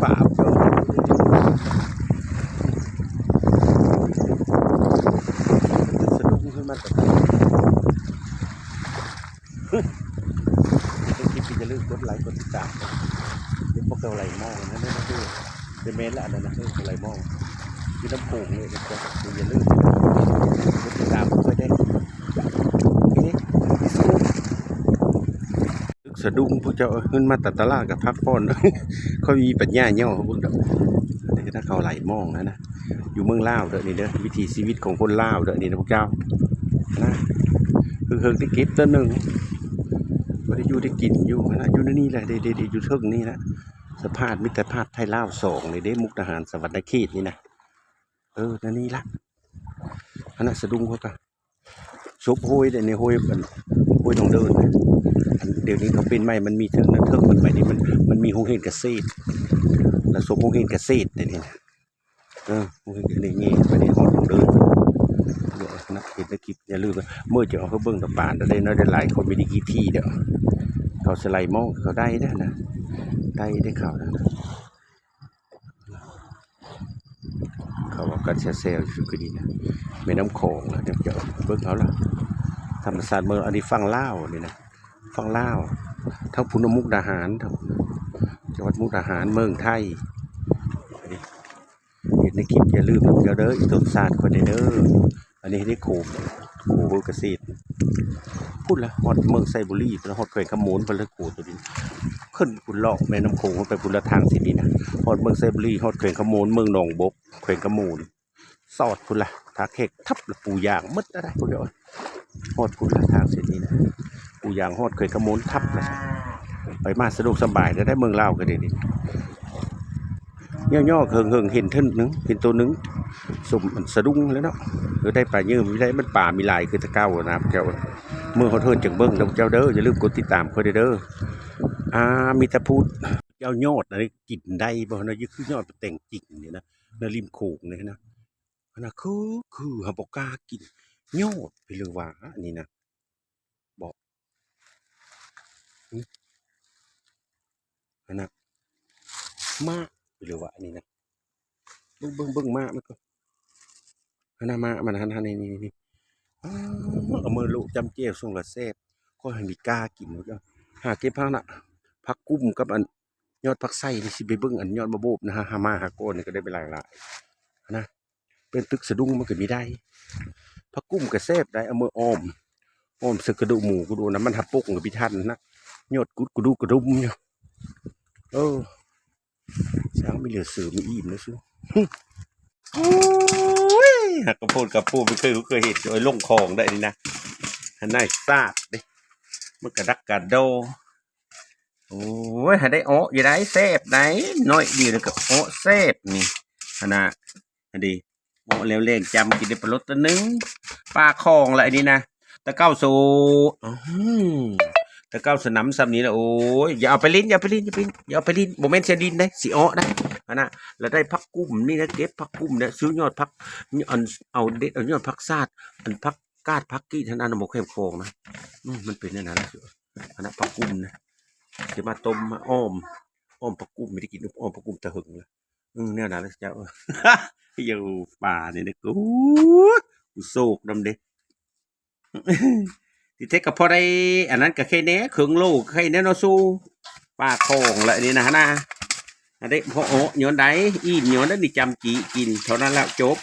ປາບ ເຈົ້າ ສະດຸ້ງຂຶ້ນມາ ເບິ່ງຄລິບກໍຢ່າລືມກົດໄລກົດຕິດຕາມ ເຫັນພວກເຂົາໄຫຼມອງນັ້ນນະ ເອີ ແມ່ນລະ ອັນນັ້ນນະ ເອີ ເຂົາໄຫຼມອງ ຢູ່ນ້ຳໂຂງເລີຍນະ ກໍຢ່າລືມກົດຕິດຕາມຂ້ອຍແດ່ ໂອເຄ ສະດຸ້ງ ພວກເຈົ້າເອີຍ ຂຶ້ນມາແຕ່ຕະຫຼາດກໍພັກຜ່ອນ ຂ້ອຍມີປັນຍາຍໍເບິ່ງດອກ ນີ້ຄືຖ້າເຂົາໄຫຼມອງນະນະ. ຢູ່ເມືອງລາວເດີນີ້ເດີ ວິຖີຊີວິດຂອງຄົນລາວເດີນີ້ນະພວກເຈົ້ານະ ເຫິງໆໄດ້ເກັບເທື່ອໜຶ່ງ ພໍໄດ້ຢູ່ໄດ້ກິນຢູ່ຫັ້ນນະ ຢູ່ໃນນີ້ແຫຼະ ເດໆໆ ຢູ່ເທິງນີ້ນະ ສະພາບມິດຕະພາບໄທລາວສອງນີ້ເດ້ ມຸກດາຫານສະຫວັນນະເຂດນີ້ນະ ເອີ ແນວນີ້ລະ ຫັ້ນນະ ສະດຸ້ງເຂົາກະ ສົບຫ້ວຍເດ້ນີ້ ຫ້ວຍ ອັນ ຫ້ວຍໜອງເດີນ ອັນດຽວນີ້ເຂົາເປັນໃໝ່ ມັນມີເທິງນັ້ນເທິງ ມັນໃໝ່ນີ້ ມັນ ມັນມີໂຮງຮຽນກະເສດ ລະສົບໂຮງຮຽນກະເສດເດ້ນີ້ ເອີ ໂຮງຮຽນກະເສດນີ້ ໄປໄດ້ຮອດໜອງເດີນ ເອີ ນະ ເຫັນໃນຄລິບ ຢ່າລືມເດີ ເມື່ອຈະເອົາໃຫ້ເບິ່ງກັບປານໄດ້ເນາະ ໄດ້ຫຼາຍຄົນ ມີໄດ້ກີ່ທີເດີ ເຂົາສະໄລມອງ ເຂົາໄດ້ເດ້ນະ ໄດ້ ໄດ້ເຂົານະ. ເຂົາເວົ້າກັນແຊວໆຢູ່ຄືນີ້ນະ ແມ່ນ້ຳຂອງລະ ເຈົ້າເບິ່ງເອົາລະ ທຳມະຊາດເມືອງ ອັນນີ້ຝັ່ງລາວນີ້ນະ ຝັ່ງລາວ ທາງພຸ້ນນະມຸກດາຫານ ທາງພຸ້ນນະ ຈັງຫວັດມຸກດາຫານ ເມືອງໄທ ເຫັນໃນຄລິບຢ່າລືມເດີ ອີຕົນຊາດຂ້ອຍແດ່ເດີ. ອັນນີ້ເຮັດໃຫ້ໂຄ ໂຄເວີກະເສດ ພຸ້ນລະ ຮອດເມືອງໄຊບູລີ ພຸ້ນລະ ຮອດແຂວງຄຳມ່ວນ ພຸ້ນລະ ໂຄໂຕນີ້ ຂຶ້ນພຸ້ນ ເລາະແມ່ນ້ຳໂຂງໄປພຸ້ນລະ ທາງເສັ້ນນີ້ນະ ຮອດເມືອງໄຊບູລີ ຮອດແຂວງຄຳມ່ວນ ເມືອງໜອງບົກ ແຂວງຄຳມ່ວນ ສອດພຸ້ນລະ ຖ້າແຂກທັບລະປູຢາງໝົດລະໄດ໋ ພວກເຈົ້າ ຮອດພຸ້ນລະ ທາງເສັ້ນນີ້ນະ ປູຢາງຮອດແຂວງຄຳມ່ວນທັບລະ ໄປມາສະດວກສະບາຍລະໄດ໋ ເມືອງລາວກໍໄດ້ນີ້. ຍໍໆ ເຫິງໆ ເຫັນເທື່ອໜຶ່ງ ເຫັນໂຕໜຶ່ງ ສົມອັນສະດຸ້ງແລ້ວເນາະ ເອີ ໄດ້ປາເຍີ້ມີໄດ້ ມັນປາມີຫຼາຍຄືແຕ່ເກົ່ານະເຈົ້າ. ເມືອຮອດເຮືອນຈັ່ງເບິ່ງເດີເຈົ້າເດີ ຢ່າລືມກົດຕິດຕາມຂ້ອຍແດ່ເດີ. ອ່າ ມີແຕ່ພູດ ເຈົ້າຍອດອັນນີ້ກິນໄດ້ບໍ່ນະ ຄືຍອດແຕ່ງຈິງນີ້ນະ ໃນລິມໂຂງນີ້ນະ ອັນນັ້ນຄື ຄືຫາບໍ່ກ້າກິນ ຍອດໄປເລີຍວ່າ ອັນນີ້ນະ ບໍ່ ຫຶ ອັນນະ ມ້າ ຫຼືວ່າອັນນີ້ນະ ເບິ່ງ ເບິ່ງ ເບິ່ງມ້າມັນກ່ອນ ອັນນະ ມ້າມັນ ອັນນັ້ນ ນີ້ ນີ້ ນີ້ ອ້າ ເອົາມືລູບຈ້ຳແຈ່ວ ສົ່ງລະແຊບ ຂໍໃຫ້ມີກ້າກິນ ຫາເກັບຜັກນະ ຜັກກຸ້ມກັບອັນຍອດຜັກໄຊນີ້ ຊິໄປເບິ່ງອັນຍອດບະໂບບນະ ຫາ ຫາມາຫາກ້ອນນີ້ກໍໄດ້ໄປຫຼາຍໆ ຫັ້ນນະ. ເປັນຕຶກສະດຸ້ງມັນກໍມີໄດ້ ຜັກກຸ້ມກໍແຊບໄດ໋ ເອົາມາອ້ອມ ອ້ອມໃສ່ກະດູກໝູກະດູກນຳ ມັນຫາປົກກໍບໍ່ທັນນະ ຍອດກຸດກະດູກກະດຸມຢູ່ ເອີ ຊ່າງມີເຫຼືອເສືອມີອີ່ມເດີຊູ ໂອ້ຍ ຫາກະໂພດກະໂພດ ບໍ່ເຄີຍຮູ້ເຄີຍເຫັນ ໂອ້ຍ ລົງຂອງໄດ້ນີ້ນະ ຫັ້ນນາຍຊາດເດ້ ມັນກະດັກກະດໍ ໂອ້ຍ ຫາໄດ້ເອາະຢູ່ໄດ໋ ແຊບໄດ໋ ໜ້ອຍດຽວນີ້ກໍເອາະແຊບນີ້ ຫັ້ນນະ ຫັ້ນເດ ເອາະແລ້ວແລ້ງຈ້ຳກິນໄດ້ປາລົດຕົວໜຶ່ງ ປາຂອງລະອັນນີ້ນະ ແຕ່ເກົ່າໂຊ ອື ແຕ່ເກົ່າສະໜຳສ່ຳນີ້ລະ ໂອ້ຍ ຢ່າເອົາໄປຫຼິ້ນ ຢ່າເອົາໄປຫຼິ້ນ ຢ່າໄປຫຼິ້ນ ຢ່າເອົາໄປຫຼິ້ນ ບໍ່ແມ່ນຊິຫຼິ້ນເດ້ ຊິເອາະໄດ໋ ຫັ້ນນະ ລະໄດ້ຜັກກຸ້ມນີ້ນະ ເກັບຜັກກຸ້ມນີ້ ຊື້ຍອດຜັກ ອັນ ເອົາເດັດເອົາຍອດຜັກຊາດ ອັນຜັກກາດຜັກກີດຫັ້ນ ອັນບໍ່ແຄມຂອງນະ ອື ມັນເປັນແນວນັ້ນ ອັນນັ້ນຜັກກຸ້ມນະ ຊິມາຕົ້ມມາອ້ອມ ອ້ອມຜັກກຸ້ມ ໄດ້ກິນອ້ອມຜັກກຸ້ມແຕ່ເຫິງລະ ອື ແນວນັ້ນລະເຈົ້າ ຢູ່ປ່ານີ້ນະ ໂອ້ຍ ກູໂຊກນຳເດ້ ທີ່ແທ້ກໍພໍໄດ້ ອັນນັ້ນກໍໄຄແດ່ ເຄິ່ງໂລໄຄແດ່ເນາະຊູ ປາຂອງລະອັນນີ້ນະຫັ້ນນະ ອັນນີ້ພໍເອາະຍ້ອນໃດ ອີ່ມຍ້ອນໃດ ນີ້ຈ້ຳຈີ້ກິນເທົ່ານັ້ນແລ້ວຈົບ.